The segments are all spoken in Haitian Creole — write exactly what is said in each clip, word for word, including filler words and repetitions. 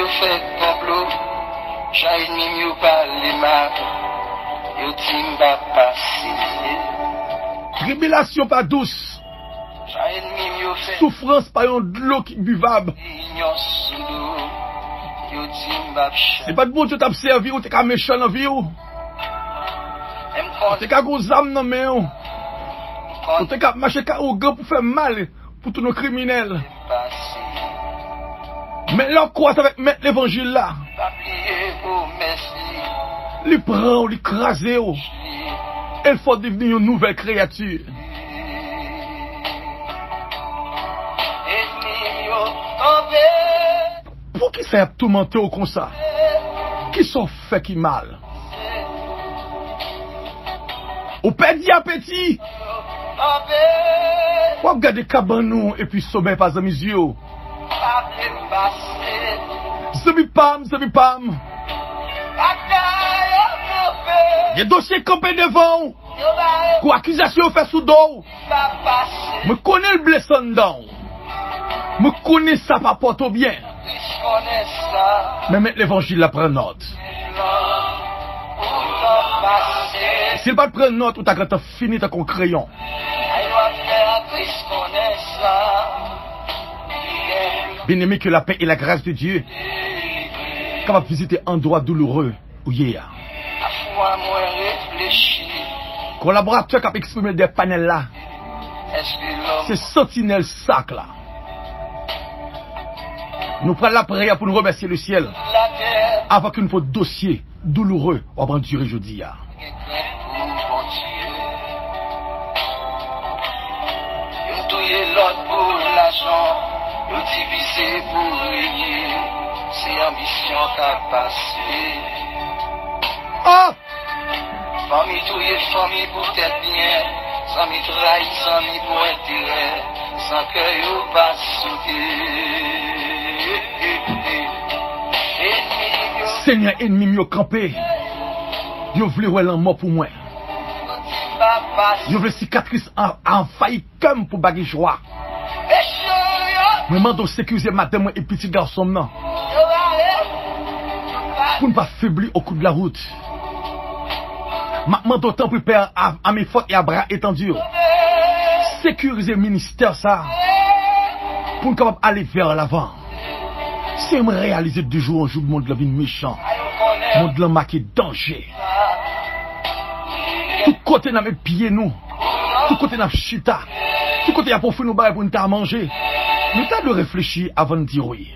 Yo fè konplo, jan ènmi m yo pale mal, yo di m p ap pase. Tribilasyon pa dous. Jan ènmi m yo fè. Soufrans pa yon dlo ki bivab. Inyon sou do, yo di m p ap chanje. Se pa t Bondye w t ap sèvi, ou te ka mechan nan vi w. Ou te ka gon zam nan men w. Ou te ka mache ka ougan pou fè mal, pou tounen yon kriminèl. Men lè w kwaze avèk Mèt Levanjil la, li pran w, li kraze w, e l fè w devni yon nouvèl kreyati. Poukisa y ap toumante w konsa? Kisa w fè ki mal? Ou pèdi apeti. W ap gade kabann ou epi somèy pa zanmi zye w. Zanmi pa m, zanmi pa m. Gen dosye kanpe devan w. Kou akizasyon yo fè sou do w. Mwen konnen l blese anndan w. Mwen konnen sa pa pote w byen. Men Mèt Levanjil la pran nòt. Si l pa t pran nòt, ou ta gentan fini tankou yon kreyon. Bien-aimé, que la paix et la grâce de Dieu kapab vizite andwa douloureux ou ye a. Kolaboratè k ap eksprime dèyè panèl la, se santinèl sak la. Nou pral lapriyè pou nou remèsye lesyèl avan ke nou pot dosye douloureux w ap andire jodi a. Gen krent pou Bondye. Youn touye lòt pou lajan, yo divize pou reye. Se anbisyon k ap pase. Ah! Fanmi touye fanmi pou tèt byen, zanmi trayi zanmi pou enterè, san kè yo pa sote. Ènmi m yo. Senyè, ènmi m yo kanpe. Yo vle wè lanmò pou mwen. Yo vle sikatris an, anvayi kè m pou bagay jwa. Mwen mande w sekirize madanm mwen e pitit gason m nan. Pou n pa febli au cours de la route. M ap mande w tanpri, Pè, à, à main forte et à bras étendu, sekirize ministè sa a pou n kapab ale vè lavan. Senyè, mwen reyalize de jou an jou mond lan vin mechan. Mond lan make danje. Tout kote n ap met pye nou, tout kote n ap chita, tout kote y ap ofri nou bagay pou n ta manje, nou ta dwe reflechi avan n di wi.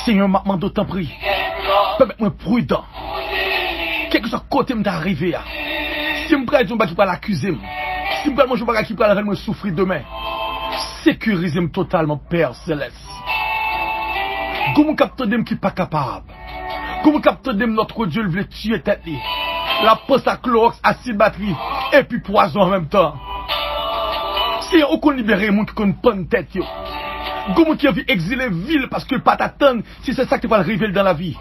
Senyè, m ap mande w tanpri, pèmèt mwen pridan. Kèlkeswa kote m ta rive a, si m pral di yon bagay ki pral akize m, si m pral manje yon bagay ki pral rann mwen soufri demen, sekirize m totalman, Pè Selès. Gon moun k ap tande m ki pa kapab. Gon moun k ap tande m, Notre Dieu, l vle tiye tèt li. L ap panse a klowòks, asid batri, epi pwazon an menm tan. Senyè, ou konn libere moun ki konn pann tèt yo. Gon moun ki anvi egzile vi l paske l pa t atann si se sa ki te pral rive l dan lavi.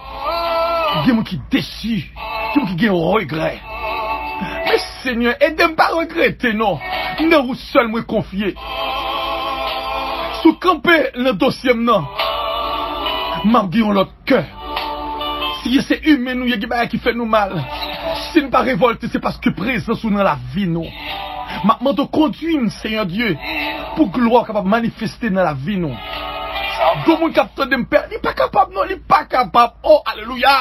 Gen moun ki desi, gen moun ki gen regrè. Men Senyè, ede m pa regrete non. Nan ou sèl mwen konfye. Si w kanpe nan dosye m nan, m ap gen yon lòt kè. Senyè, se imen nou ye, gen bagay ki fè nou mal. Si n pa revòlte, se paske prezans ou nan lavi nou. M ap mande w kondui m, Senyè Dye, pou glwa w kapab manifeste nan lavi nou. Gon moun k ap tande m, Pè, li pa kapab non, li pa kapab. Oh, alelouya!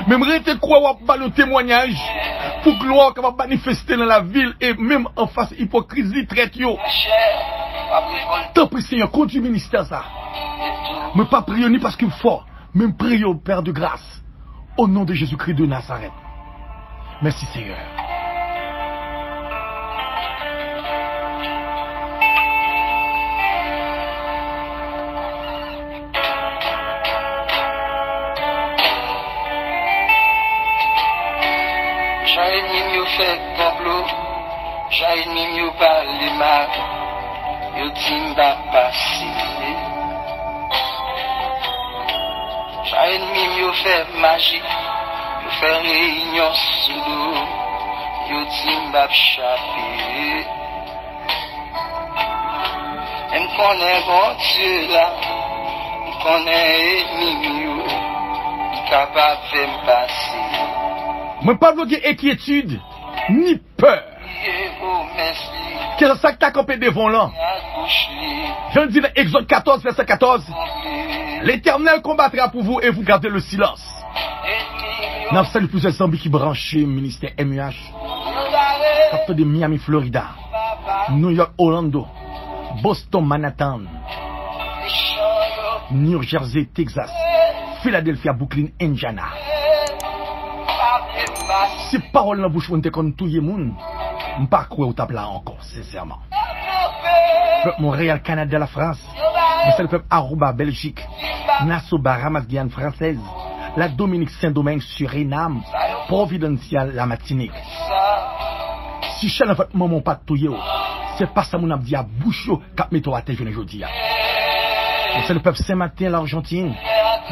Men m rete kwè w ap ba l yon temwayaj pou glwa w kapab manifeste nan lavi l e menm anfas ipokrizi trèt yo. Tanpri, Senyè, kondui ministè sa. Mwen pa priye w ni paske m fò, men m priye w, Père de grâce, au nom de Jésus-Christ de Nazareth. Mèsi, Senyè. Jan ènmi m yo fè konplo, jan ènmi m yo pale mal, yo di m pa pase. Jan ènmi m yo fè maji, yo fè reyinyon sou do m, yo di m p ap chape. Men m konnen Bondye la, m Konnen enmi m yo, li kapab fè m pase. Mwen pa vle gen enkyetid, ni pè. Priye, o mèsi. Kèlkeswa sa k ta kanpe devan w lan. Jan l di nan Egzòd katòz, vèsè katòz, L'Éternel combattra pour vous et vous gardez le silence. N ap sali plizyè zanmi ki branche ministè M U H, k ap tande Miami, Florida, New York, Orlando, Boston, Manhattan, New Jersey, Texas, Philadelphia, Brooklyn, Indiana. Si pawòl nan bouch mwen te konn touye moun, m pa kwè ou t ap la ankò, sensèman. Pèp Montréal, Canada, la France, mwen salye pèp Aruba, Bèljik, Nassau, Bahamas, Guyane Française, la Dominique, Saint-Domingue, Suriname, Providencial, la Martinique. Si chè nan vant manman w pa t touye w, se pa sa moun ap di a bouch yo k ap mete w atè jounen jodi a. Mwen salye pèp Sen Maten, Lajantin,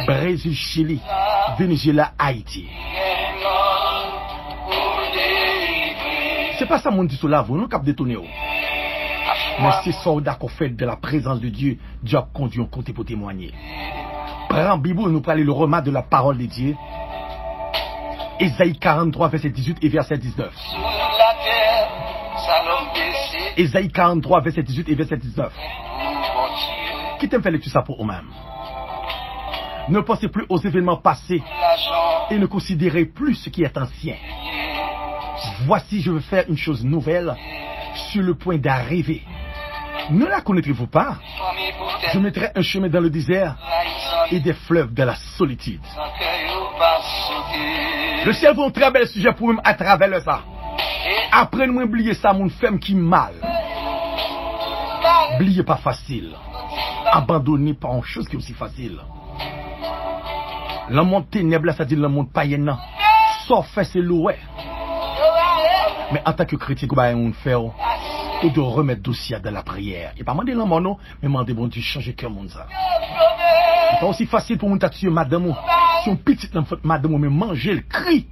Brezil, Chili, Venezyela, Ayiti. Se pa sa moun di sou lavou non k ap detounen w. Men se sa w dakò fè dans la présence de Dieu, Dye ap kondui w kote pou temwanye. Pran Bib ou, nou prale le remas de la parole de Dieu. Ezayi karant twa, vèsè dizuit e vèsè diznèf. Ezayi karant twa, vèsè dizuit e vèsè diznèf. Kite m fè lekti sa pou ou menm. Ne pensez plus aux événements passés et ne considérez plus ce qui est ancien. Voici, je vais faire une chose nouvelle, sur le point d'arriver. Ne la connaîtrez-vous pas? Je mettrai un chemin dans le désert et des fleuves dans la solitude. Le Seyè voye yon trè bèl sijè pou mwen atravè lè sa. Aprann mwen bliye sa moun fè m ki mal. Bliye pa fasil. Abandonner pa yon choz ki osi fasil. Lanmond tenèb la, sa di lanmond payèn nan. Sa w fè se li w wè. Men antanke kretyen, kou bagay moun fè w, ou dwe remèt dosye a dans la prière. E pa mande lanmò non, men mande Bondye chanje kè moun sa. Li pa osi fasil pou moun ta tiye madanm ou. Si yon pitit nan vant madanm ou, men manje l kri.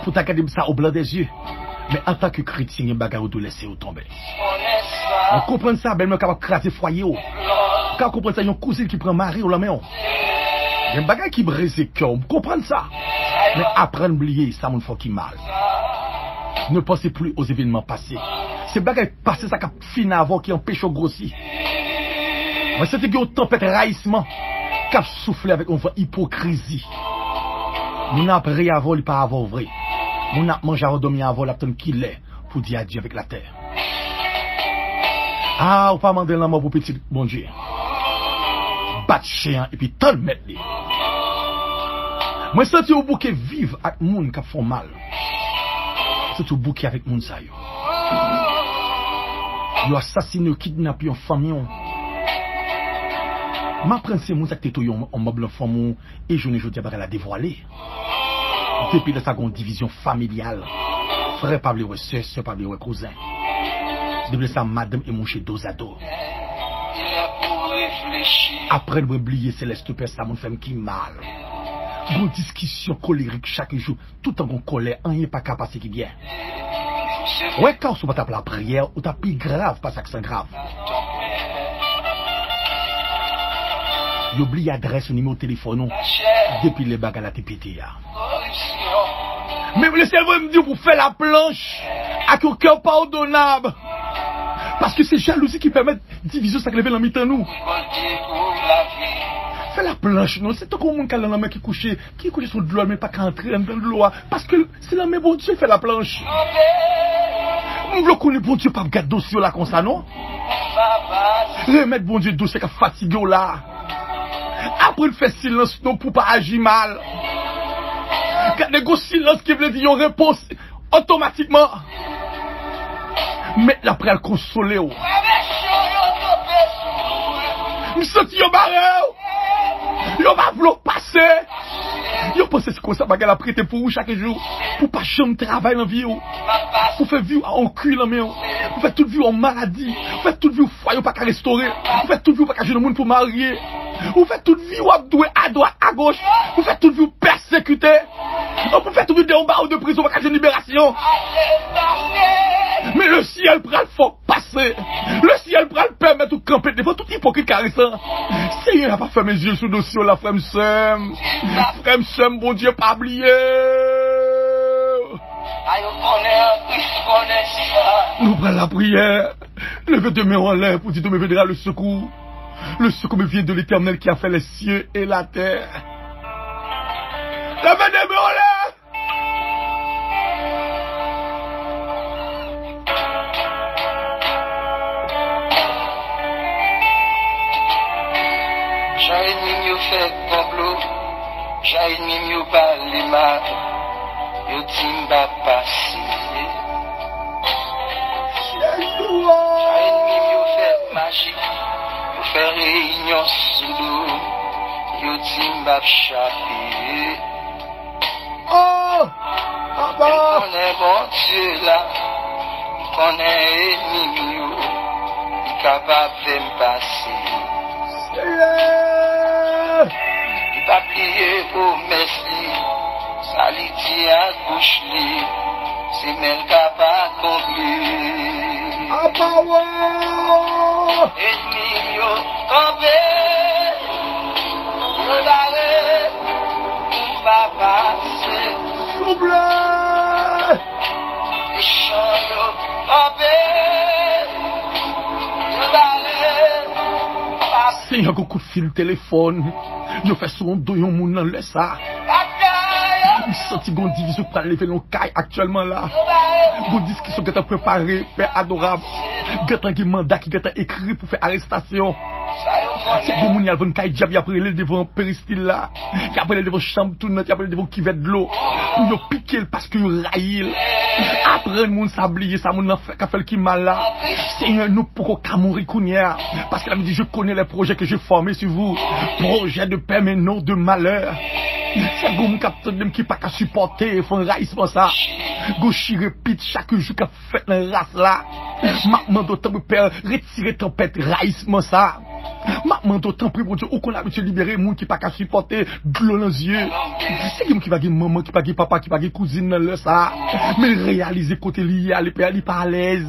Pou ta gade sa o blan dè zye. Men antanke kretyen, gen bagay ou dwe lèse yo tonbe. Mwen konprann sa, bèlmè kapab kraze fwaye w. Ou ka konprann sa, yon kouzin ki pran mari w lan men w. Gen bagay ki breze kè w, m konprann sa. Men aprann bliye sa moun fè w ki mal. Ne pensez plus aux événements passés. Se bagay pase sa k ap fin avè w ki anpeche w gwosi. Mwen santi gen yon tanpèt rayisman k ap soufle avèk yon van ipokrizi. Moun ap ri avè w, li pa avè w vre. Moun ap manje avè w, dòmi avè w, l ap tann kilè pou di adye avèk latè. A, ou pa mande lanmò pou pitit Bondye. Bat chen an epi tann mèt li. Mwen santi w bouke viv ak moun k ap fè w mal. Mwen santi w bouke avèk moun sa yo. Yo asasine, yo kidnape yon fanmi w. M aprann se moun sa k te touye yon, yon manm nan fanmi w, e jounen jodi a bagay la devwale. Depi lè sa gen yon divizyon familyal. Frè pa vle wè sè, sè pa vle wè kouzen. Depi lè sa madanm e mouche dozado. Aprann mwen bliye se lèstipè sa moun fè m ki mal. Gon diskisyon kolerik chak jou, toutan gon kòlè, anyen pa ka pase ki byen. Wè ka w si w pa t ap lapriyè, ou t ap pi grav pase ak san grav. Yo bliye adrès ou, nimewo telefòn ou, depi lè bagay la te pete a. Men Lesyèl voye m di w pou fè laplanch ak yon kè padonab. Paske se jalouzi ki pèmèt divizyon sa k leve nan mitan nou. Fè laplanch non, se tankou yon moun k al nan lanmè ki kouche, ki kouche sou dlo a, men pa ka antre anndan dlo a. Paske se lanmen Bondye fè laplanch. M vle w konnen Bondye p ap gad dosye w la konsa non. Remèt Bondye dosye k ap fatige w la. Aprann fè silans non pou w pa aji mal. Gade gon silans ki vle di yon repons otomatikman. Mèt la pral konsole w. M santi yo bare w. Yo pa vle w pase. Yo panse se konsa bagay la ap rete pou ou chak jou. Pou w pa janm travay nan vi w. Pou w fè vi w a yon kwi nan men w. Pou w fè tout vi w yon maladi. Pou w fè tout vi w fwaye w pa ka restore. Pou w fè tout vi w pa ka jwenn moun pou w marye. Ou fè tout vi w ap dwe adwat agoch. Ou fè tout vi w pèsekite. Ou fè tout vi w deyò yon bawo de prizon, ou pa ka jwenn liberasyon. Men lesyèl pral fè w pase. Lesyèl pral pèmèt ou kanpe devan tout ipokrit karesan. Senyè a pa fèmen zye l sou dosye w la, frè m, sè m. Frè m, sè m, Bondye pa bliye w. Nou pral lapriyè. Leve de men w anlè pou di, Dieu me viendra le secours. Le secours me vient de l'Éternel qui a fait les cieux et la terre. Leve de men w anlè. Jan ènmi m yo fè konplo, jan ènmi m yo pale mal, yo di m p ap pase. Jan ènmi m yo fè majik, yo fè reyinyon sou do m, yo di m p ap chape. Oh! Papa! M konnen Bondye la, m konnen ènmi m yo, li kapab fè m pase. Senyè! Li pa bliye pwomès li, sa li di ak bouch li, se men l k ap akonpli. Apa wè! Ènmi m yo kanpe, yo bare, pou m pa pase. Souple! Mechan yo kanpe, yo bare, pa Senyè, gon kout fil telefòn yo fè sou yon do yon moun nan lè sa. M santi gon divizyon k pral leve nan yon kay aktyèlman la. Gon diskisyon gentan prepare, Pè adorab. Gentan gen manda ki gentan ekri pou fè arestasyon. Se gon moun y al vann kay dyab, y ap rele l devan peristil la. Y ap rele l devan chanm tounant, y ap rele l devan kivèt dlo. Pou yo pike l paske yo rayi l. Aprann moun sa bliye sa moun nan fè, k ap fè l ki mal la. Senyè, nou poko ka mouri kounye a. Paske la Bib di, je connais les projets que j'ai formés sur vous. Projets de paix, mais non de malheur. Se gon moun k ap tande m ki pa ka sipòte fon rayisman sa. Gon chire pit chak jou k ap fèt nan ras la. M ap mande w tanpri, Pè, retire tanpèt rayisman sa. M ap mande w tanpri, Bondye, ou konn abitye libere moun ki pa ka sipòte dlo nan zye. Se gen moun ki pa gen manman, ki pa gen papa, ki pa gen kouzin nan lè sa. Men l reyalize kote li ye a, li pè, li pa alèz.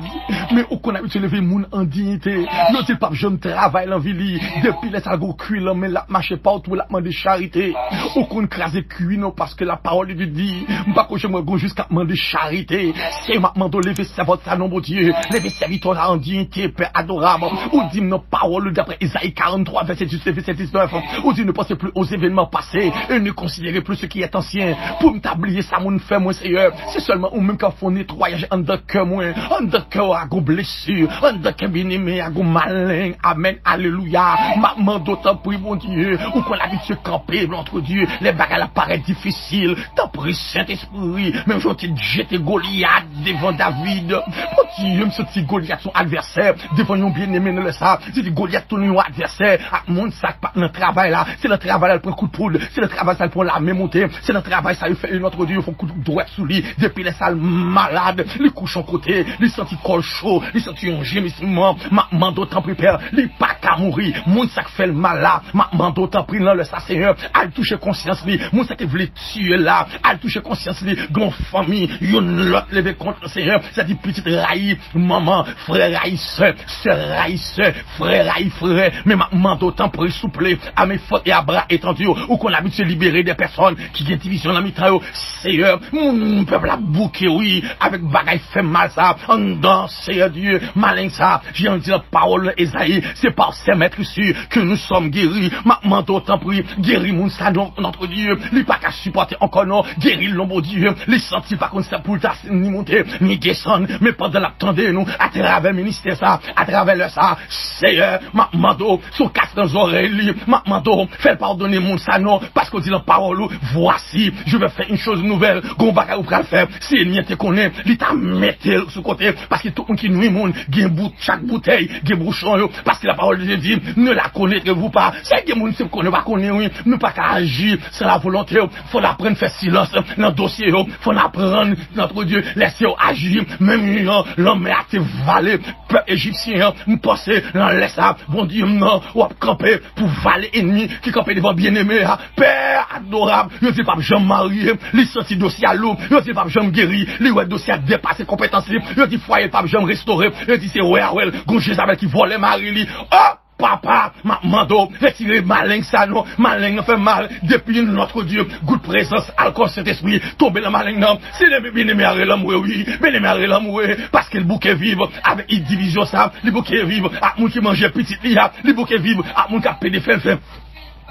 Men ou konn abitye leve moun an diyite. Yo di l p ap janm travay nan vi li. Depi lè sa l gon kwi lan men l ap mache patou, l ap mande charite. Ou konn kraze kwi nou paske la parole de Dieu di, m pa ko janm wè gon jis k ap mande charite. Se m ap mande w leve sèvant sa non Bondye. Leve sèvitè w la an diyite, Pè adorab. Ou di m nan pawòl ou daprè Ezayi karannntwa, vèsè dis, vèsè diznèf. Ou di, ne pensez plus aux événements passés et ne considérez plus ce qui est ancien. Pou m ta bliye sa moun fè mwen, Seyè. Se sèlman ou menm k ap fè yon netwayaj anndan kè mwen. Anndan kè w a gon blesi. Anndan kè byeneme a gon maleng. Amèn. Alelouya. M ap mande w tanpri, Bondye. Ou konn abitye kanpe, Bondye. Lè bagay la parèt difisil. Tanpri, Sentespri. Menm jan w te jete Golyat devan David. Bondye, m santi Golyat se yon advèsè devan yon byeneme nan lè sa. Se te Golyat tounen yon advèsè ak moun sa k pa t nan travay la. Se nan travay la l pran kout poud. Se nan travay sa l pran lame moute. Se nan travay sa yo fè, Nòtre Dye, yo fè kout dwèt sou li. Depi lè sa l malad, li kouche yon kote, li santi kò l cho, li santi yon jemisman. M ap mande w tanpri, Pè, li pa ka mouri. Moun sa k fè l mal la, m ap mande w tanpri nan lè sa, Senyè, al touche konsyans li. Moun sa ki vle tiye l la, al touche konsyans li. Gon fanmi, youn lòt leve kont, Senyè, sa di pitit rayi manman, frè rayi sè, sè rayi sè, frè rayi frè. Men m ap mande w tanpri, souple, à mes forces et à bras étendus, ou konn abitye libere de pèsòn ki gen divizyon nan mitan yo. Seyè, moun pèp la bouke, wi, avèk bagay fè mal sa. Anndan, Seyè Dye, maleng sa, jan l di nan pawòl nan Ezayi, c'est par ses meurtrissures que nous sommes guéris. M ap mande w, tanpri, geri moun sa non, Nòtre Dye. Li pa ka sipòte ankò non. Geri l non, Bondye. Li santi l pa konn sa pou l ta ni monte, ni desann. Men pandan l ap tande nou, atravè ministè sa, atravè lè sa, Seyè, m ap mande w, si w kas nan zòrèy li, m ap mande w, fè l padone moun sa non, paske w di nan pawòl ou, voici, je vais faire une chose nouvelle. Gon bagay ou pral fè, si ènmi an te konnen, li ta mete l sou kote, paske tout moun ki nwi moun, gen bout, chak boutèy, gen bouchon yo, paske la parole de Dieu dit, ne la connaîtrez-vous pas. Se gen moun se konnen, pa konnen, wi, nou pa ka aji san la volonte w, fò n aprann fè silans nan dosye yo, fò n aprann, Nòtre Dye, lèse yo aji, menm jan lanmè a te vale pèp ejipsyen an, m panse nan lè sa, Bondye, nan, w ap kanpe pou vale ènmi ki kanpe devan byeneme a. Pè adorab, yo di l p ap janm marye, li santi dosye a lou, yo di l p ap janm geri, li wè dosye a depase konpetans li, yo di fwaye l p ap janm restore, yo di se wè a wè l, gon Jezabèl ki vòlè mari li. Oh! Papa, m ap mande w, retire maleng sa non, maleng nan fè mal, depi notre Dieu, gout prezans alkòl Sentespri, tonbe nan maleng nan, Senyè, byeneme a rele anmwe wi, byeneme a rele anmwe, paske l bouke viv avèk divizyon sa, li bouke viv ak moun ki manje pitit li a, li bouke viv ak moun k ap pede fè l fè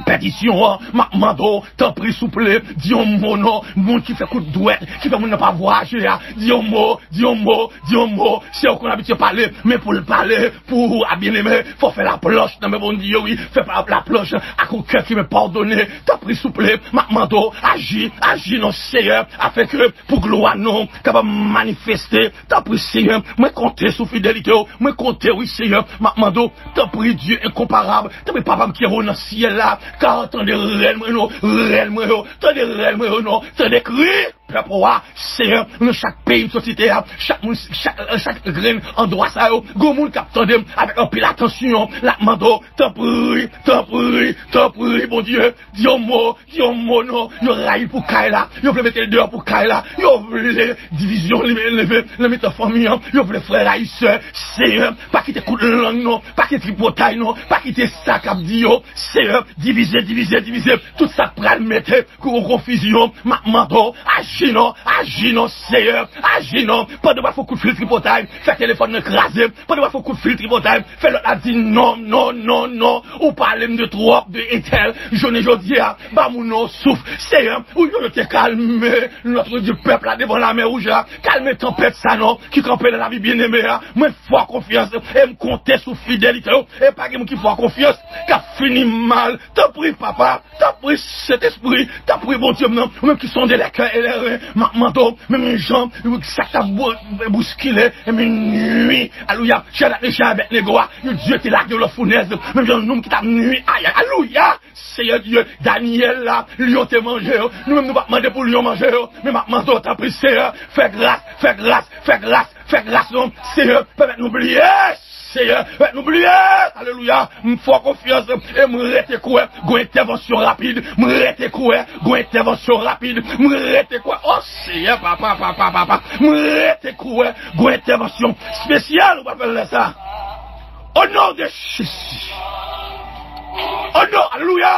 pètisyon an, m ap mande w, tanpri, souple, di yon mo non, moun ki fè kout dwèt, ki fè moun nan pa vwayaje a, di yon mo, di yon mo, di yon mo, se w konn abitye pale, men pou l pale, pou ou a byeneme, fò w fè laplanch nan men Bondye wi, fè pa laplanch ak yon kè ki men padone, tanpri, souple, m ap mande w, aji, aji non Seyè, afenke pou glwa non w kapab manifeste, tanpri Seyè, mwen konte sou fidelite w, mwen konte wi Seyè, m ap mande w, tanpri Dye enkonparab, tanpri Papa m ki anwo nan syèl la, ka tande rèl mwen non, rèl mwen yo, tande rèl mwen yo non, tande kri pèp ou a, Seyè, nan chak peyi m soti te a, chak moun, chak, chak grenn andwa sa yo, gon moun k ap tande m avèk anpil atansyon, l ap mande w, tanpri, tanpri, tanpri, Bondye, di yon mo, di yon mo non, yo rayi l pou kay la, yo vle mete l deyò pou kay la, yo vle divizyon li leve nan mitan fanmi an, yo vle frè rayi sè, Seyè, pa kite kout lang non, pa kite tripotay non, pa kite sa k ap di yo, Seyè, divize, divize, divize, tout sa k pral mete kou konfizyon, m ap mande w, aji non, aji non, Seyè, aji non. Pandan w ap fè kout fil tripotay, fè telefòn nan kraze, pandan w ap fè kout fil tripotay, fè lòt la di non, non, non, non, ou pale m de twòp, de entèl, jounen jodi a, ba moun nan w souf, Seyè, ou yo te kalme, notre Dieu, pèp la devan lamè wouj la, kalme tanpèt sa non, ki kanpe nan lavi byeneme a, mwen fè w konfyans, e m konte sou fidelite w, e pa gen moun ki fè w konfyans, k ap fini mal, tanpri, Papa, tanpri, Sentespri, tanpri, Bondye m nan, ou menm ki sonde lè kè e lè ren, m ap mande w, menm jan sa k t ap bou-, bouskile, e men nwi, alelouya, Chadrak, Mechak, Abèdnego a, yo Dye te lage yo nan founèz, menm jan nonm ki t ap nwi, ay, ay, alelouya, Seyè Dye, Danyèl la, lyon te manje yo, nou menm nou p ap mande pou lyon manje yo, men m ap mande w, tanpri, Seyè, fè gras, fè gras, fè gras, fè gras non, Seyè, pèmèt nou bliye, Seyè, fè nou bliye. Alelouya. M fè w konfyans e m rete kwè gon entèvansyon rapid. M rete kwè gon entèvansyon rapid. M rete kwè. O Seyè, papa, papa, papa. M rete kwè gon entèvansyon espesyal ou pral fè lè sa. O non de Jezi. O non, alelouya.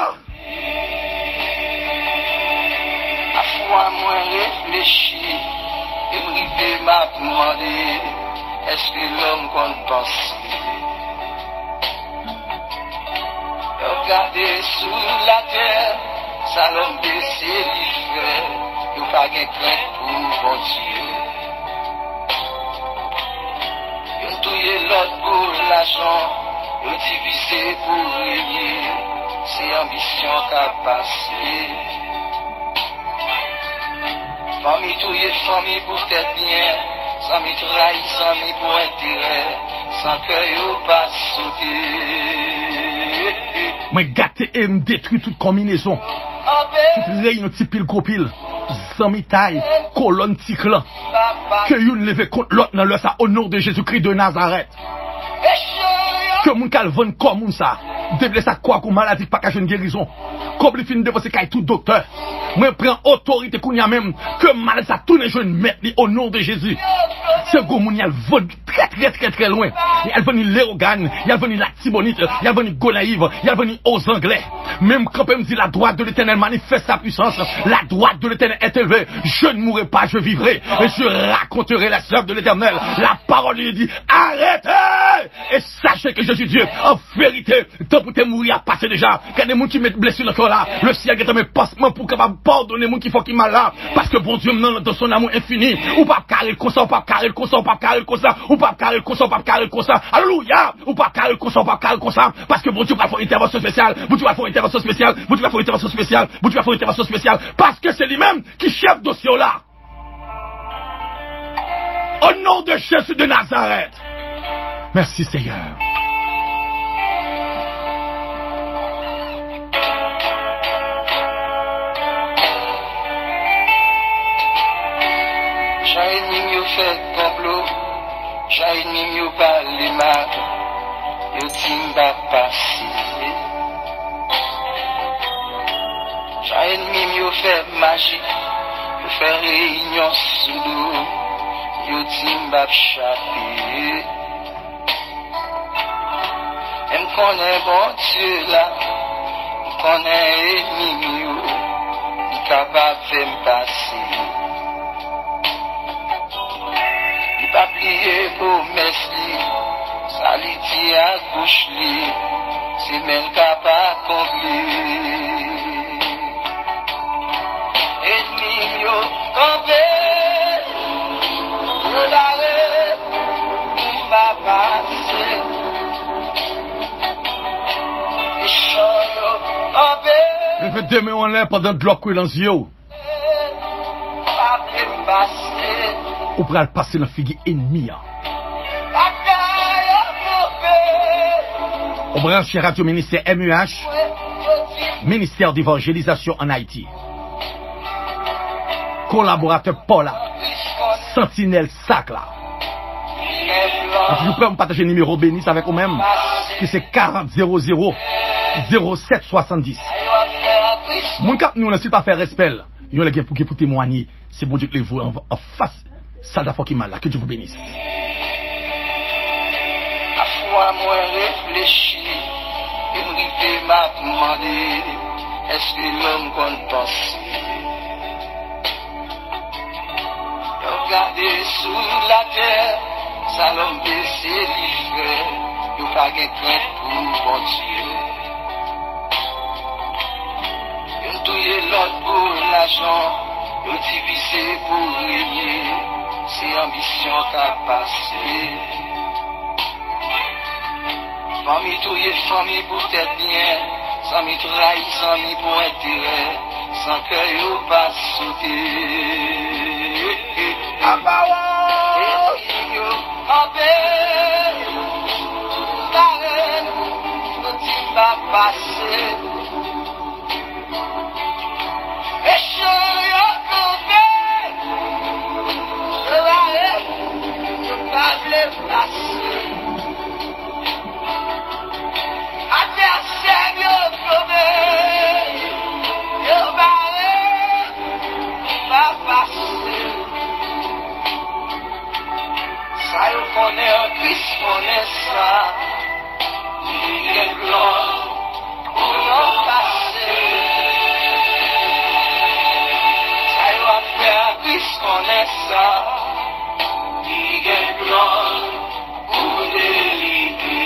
Pafwa mwen reflechi e m rive m ap mande, èske lòm konn panse? Lè w gade sou latè, sa lòm te eseye fè, yo pa gen krent pou Bondye. Youn touye lòt pou lajan, yo divize pou renye, se anbisyon k ap pase. Fanmi touye fanmi pou tèt byen, zanmi trayi zanmi pou enterè, san kè yo pa sote. Mwen gate e m detwi tout konbinezon, tout reyinyon ti pil gwo pil, zanmitay, kolòn, ti klan, ke youn leve kont lòt nan lè sa, o non de Jezikri de Nazarèt. Ke moun k al vann kò moun sa, deblese ak kò ak yon maladi k pa ka jwenn gerizon. Kòb li fin depanse kay tout doktè. Mwen pran otorite kounye a menm, ke maladi sa tounen jwenn mèt li, o non de Jezi. Se gwo moun y al vann trè, trè, trè, trè lwen. Y al vann li Lewogàn, y al vann li Latibonit, y al vann li Gonayiv, y al vann li Ozanglè. Men m kanpe, m di, la droite de l'Éternel manifeste sa puissance. La droite de l'Éternel est élevée. Je ne mourrai pas, je vivrai. Et je raconterai les œuvres de l'Éternel. La parole de Dieu dit, arrêtez et sachez que je suis Dieu. En vérité, tan pou te mouri a pase deja. Gade moun ki met blesi nan kè w la. Le Seyè gentan met pansman pou w kapab padone moun ki fè w ki mal la. Paske Bondye m nan, dans son amour infini, ou p ap ka ret konsa, ou p ap ka ret konsa, ou p ap ka ret konsa, ou p ap ka ret konsa, ou p ap ka ret konsa. Alelouya! Ou p ap ka ret konsa, ou p ap ka ret konsa. Paske Bondye pral fè yon entèvansyon espesyal. Bondye pral fè yon entèvansyon espesyal. Bondye pral fè yon entèvansyon espesyal. Bondye pral fè yon entèvansyon espesyal. Paske se li menm ki chèf dosye w la. O non de Jezi de Nazarèt. Mèsi, Seyè. Jan ènmi m yo fè konplo, jan ènmi m yo pale mal. Yo di m pa pase. Jan ènmi m yo fè maji, yo fè reyinyon sou do m, yo di m p ap chape. Men m konnen Bondye la, m konnen ènmi m yo, li kapab fè m pase. Li pa bliye pwomès li, sa li di ak bouch li, se men l k ap akonpli. Ènmi m yo kanpe, yo bare, pou m pa pase. Mechan yo kanpe. Leve de men w anlè pandan dlo koule nan zye w. Ou pral pase nan figi ènmi an. Ou branche radyo ministè M E H, Ministère d'Évangélisation en Haïti. Kolaboratè pa w la, santinèl sak la. Ann toujou prè pou m pataje nimewo benis avèk ou menm, ki se karant zewo zewo zewo sèt swasanndis. Moun k ap nou nan, si l pa fè respè l, yon lè gen pou, gen pou temwanye, se Bondye k leve w an, an fas sal ta fò ki mal la. Que Dieu vous bénisse. Pafwa mwen reflechi, e m rive m ap mande, èske lòm konn panse? Lè w gade sou latè, sa lòm pese li fè, yo pa gen krent pou Bondye. Youn touye lòt pou lajan, yo divize pou renye, se anbisyon k ap pase. Fanmi touye fanmi pou tèt byen, zanmi trayi zanmi pou enterè, san kè yo pa sote. Apawòl! Ènmi yo kanpe, bare, yo di m pa pase. Mechan yo kanpe, yo bare, yo pa vle pase. Advèsè m yo kanpe, yo bare, pa pase. Sa yo konnen an Kris konnen sa. Li gen glwa pou yo pase. Sa yo ap fè an Kris konnen sa. Li gen glwa pou delivre.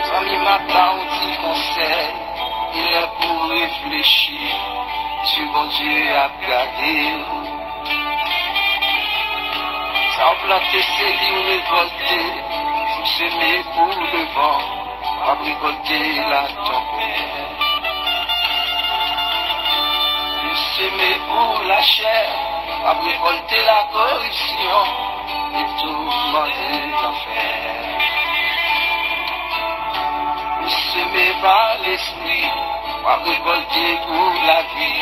Zanmi, m ap ba w ti konsèy, li lè pou w reflechi, si Bondye ap gade w. Sa w plante se li w rekòlte, si w seme pou levan, w ap rekòlte latonbè. Ou seme pou lachè, w ap rekòlte lakoripsyon e toumante lanfè. Ou seme pa Lespri, w ap rekòlte pou lavi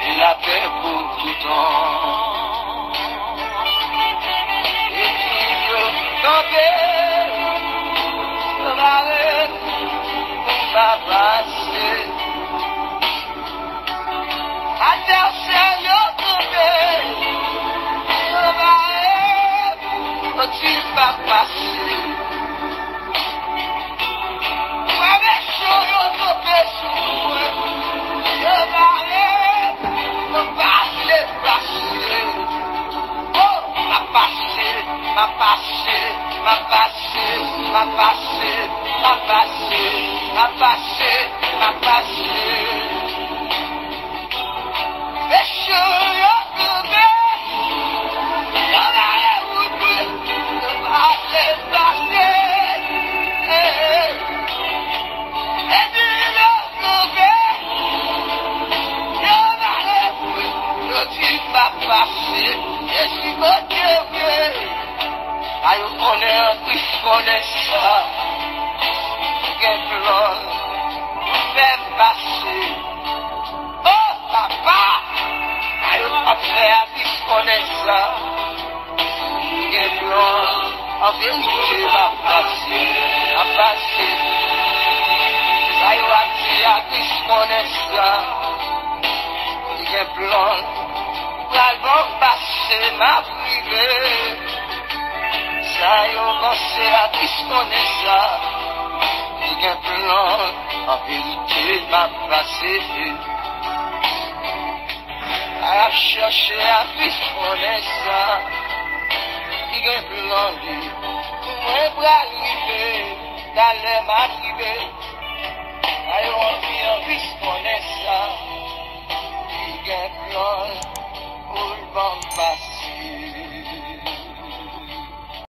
e lapè pou toutan. Ènmi yo kanpe, yo bare, pou m pa pase. Advèsè yo kanpe, yo bare, yo di m pa pase. Frè mechan yo kanpe sou mwen, yo bare, yo pa vle pase. O, m ap pase, m ap pase, m ap pase, m ap pase, m ap pase, m ap pase. Ti pa pase, Jezi Bondye vre. A yo konnen an Kris konnen sa. Gen plan pou fè m pase. O papa, a yo ap fè a Kris konnen sa. Gen plan an verite m ap pase, m ap pase. Sa yo ap di a Kris konnen sa. Li gen plan. Pral bon pase m ap rive. Sa yo panse a Kris konnen sa. Li gen plan. An verite m ap pase. A y ap chèche a Kris konnen sa. Li gen plan li. Mwen pral rive. Talè m ap rive. A yo anvi an Kris konnen sa. Li gen plan pou l ban m pase.